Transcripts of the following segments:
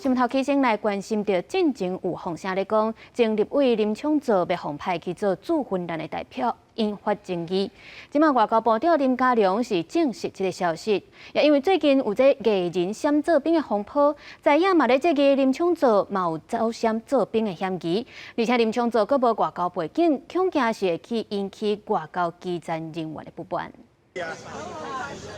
新聞頭起先來關心著進前有風聲咧講，前立委林昶佐欲予派去做駐芬蘭的代表，引發爭議。這馬外交部長林佳龍是證實這个消息，也因為最近有這藝人閃做兵的風波，知影嘛咧這个林昶佐嘛有走閃做兵的嫌疑，而且林昶佐閣無外交背景，恐驚是會去引起外交基層人員的不滿。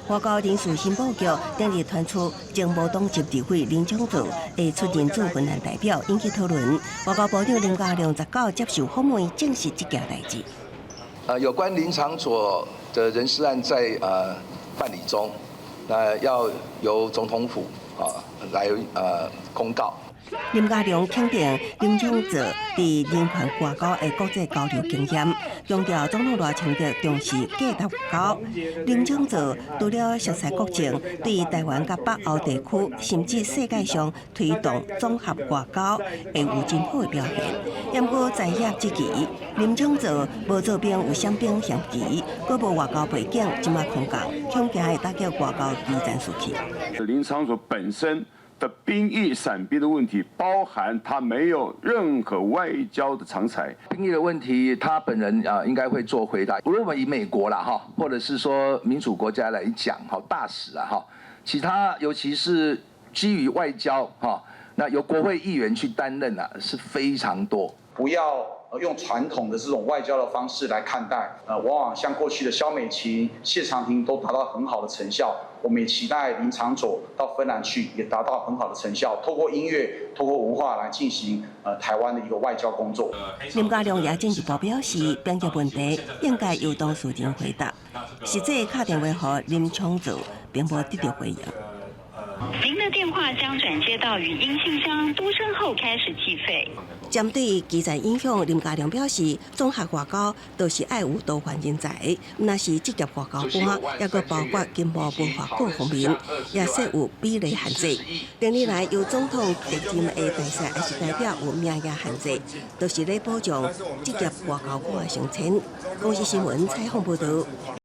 外交人事申報局頂日傳出前無黨籍立委林昶佐會出任駐芬蘭代表，引起討論。外交部長林佳龍19接受訪問，證實這件代誌。有關林昶佐的人事案在辦理中，那要由總統府啊來公告。林佳龍肯定林昶佐佇人權外交的國際交流經驗，強調總統賴清德重視價值外交。林昶佐除了熟悉國情，對台灣佮北歐地區，甚至世界上推動綜合外交，會有真好的表現。毋過在業之期，林昶佐無做兵有閃兵嫌疑，閣無外交背景，這馬空降，恐驚會打擊外交基層士氣。林昶佐本身的兵役傘兵的問題，包含他沒有任何外交的長才。兵役的問題，他本人啊應該會做回答。如果我們以美國啦哈，或者是說民主國家來講，哈大使啊哈，其他尤其是基於外交哈，那由國會議員去擔任啊，是非常多。不要用傳統的這種外交的方式來看待，往往像過去的蕭美琴、謝長廷都達到很好的成效。我們也期待林昶佐到芬蘭去，也達到很好的成效。透過音樂、透過文化來進行台灣的一個外交工作。林佳龍也進一步表示，兵役問題應該由當事人回答。實際敲電話予林昶佐，並無得到回應。您的電話將轉接到語音信箱，嘟聲後開始計費。針對基層影響，林佳龍表示，綜合外交就是愛有多元人才，毋但是職業外交官，抑閣包括經貿文化各方面，也設有比例限制。近年來由總統特任的大使抑是代表有名額限制，就是咧保障職業外交官的升遷。公視新聞採訪報導。